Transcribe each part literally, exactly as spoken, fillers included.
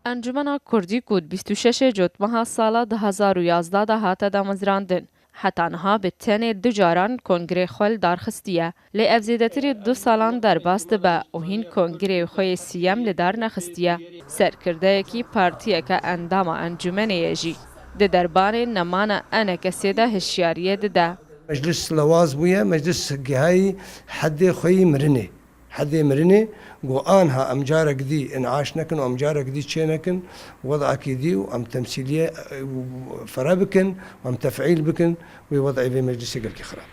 Encûmena Kurdî ku di bîst û şeş Cotmeha sala du hezar û yazdeh de hate damezrandin, heta niha bi tenê du caran kongrê xwe li dar xistiye. Lê ev zêdetirî du salan derbas dibe û hîn kongrê xwe yê sîyem li dar nexistiye. Serkirdeyekî partiyeke endama encûmenê ye jî. Di derbarê nemana enekesê de hişyariyê dide. Meclis lewaz bûye, meclis gihayî hedê xwe yî mirinê. Hedê mirinê, got, anha em carek dî în'aş nekin û em carek dî çê nekin, wed'ekî dî û em temsîliyê, e, fere bikin û em tef'îl bikin, wê wed'ê vê meclisê gelkî xirab.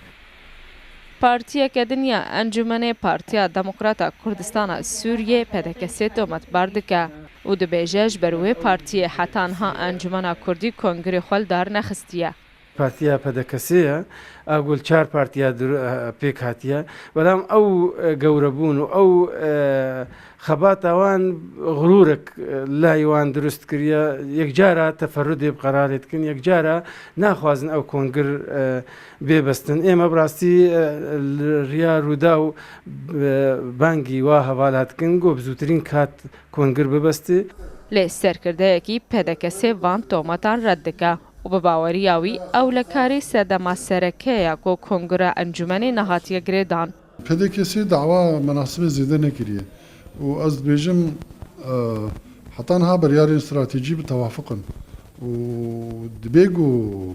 Partiyeke din ya Encûmenê Partiya Demokrata Kurdistana Sûriyê, P D K S, tometbar dike û dibêje, ji ber wê partiyê heta niha Encûmena Kurdî kongrê xwe li dar nexistiye. Partiya P D K S ye, a ku li çar partiya dir-, e, pêk hatiye. Belam ew, e, gewrebûn û ew, e, xebata wan xurûrek, e, lay wan dirust kiriye. Yekcara teferrudê bi qerarê dikin, yekcara naxwazin ew kongir, e, bê bestin. Ême bi rastî, e, li riya Rûdaw, e, bangî wa hevala dikin, ku bi zûtirîn kat kongir bibestê. Lê serkirdeyekî P D K S van tometan red dike û bi baweriya wî ew li karî sedema sereke ye ku kongira encûmenê nehatiye girêdan. P D K S dawa menasibê zêde nekiriye û ez dibêjim, e, heta niha beryarên stratejî bi tewafuq in û dibê ku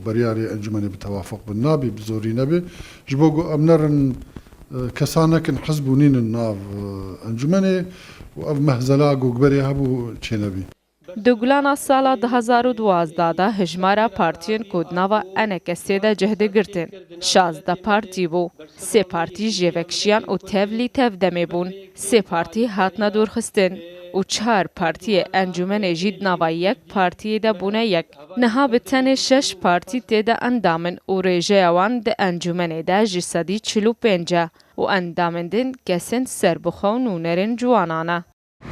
beryarê encûmenê bi tewafuq bin, nabê bi zorî nebe. Ji bo ku em nerin, e, kesa nekin, hizb û nînin nav, e, encûmenê û ev mehzela ku berê hebû çênebî. Di gulana sala du hezar û duwazdeh de hijmara partiyên ku di nava enekesê de cih digirtin, şazdeh partî bû. Sê partî jêvekişiyan û tevlî tevdemê bûn. Sê partî hatine dûrxistin û çar partiyê encûmenê jî di nava yek partiyê de bûne yek. Niha bi tenê şeş partî tê de endam in û rêjeya wan di encûmenê de ji sedî çil û pênc e û endamên din kesên serbixwe û nûnerên ciwanan e.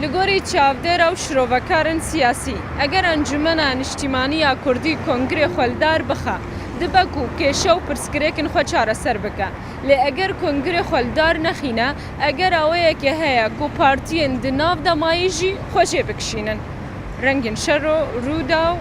Li gorî çavdêra û şirovekarên siyasî, eger Encûmena Niştîmanî ya Kurdî kongrê xwe li dar bixe, dibe ku kêşe û pirsgirêkên xwe çareser bike. Lê eger kongrê xwe li dar nexîne, egera wê yekê heye ku partiyên di nav de mayî jî xwe jê bikişînin. Rengîn Şero, Rûdaw,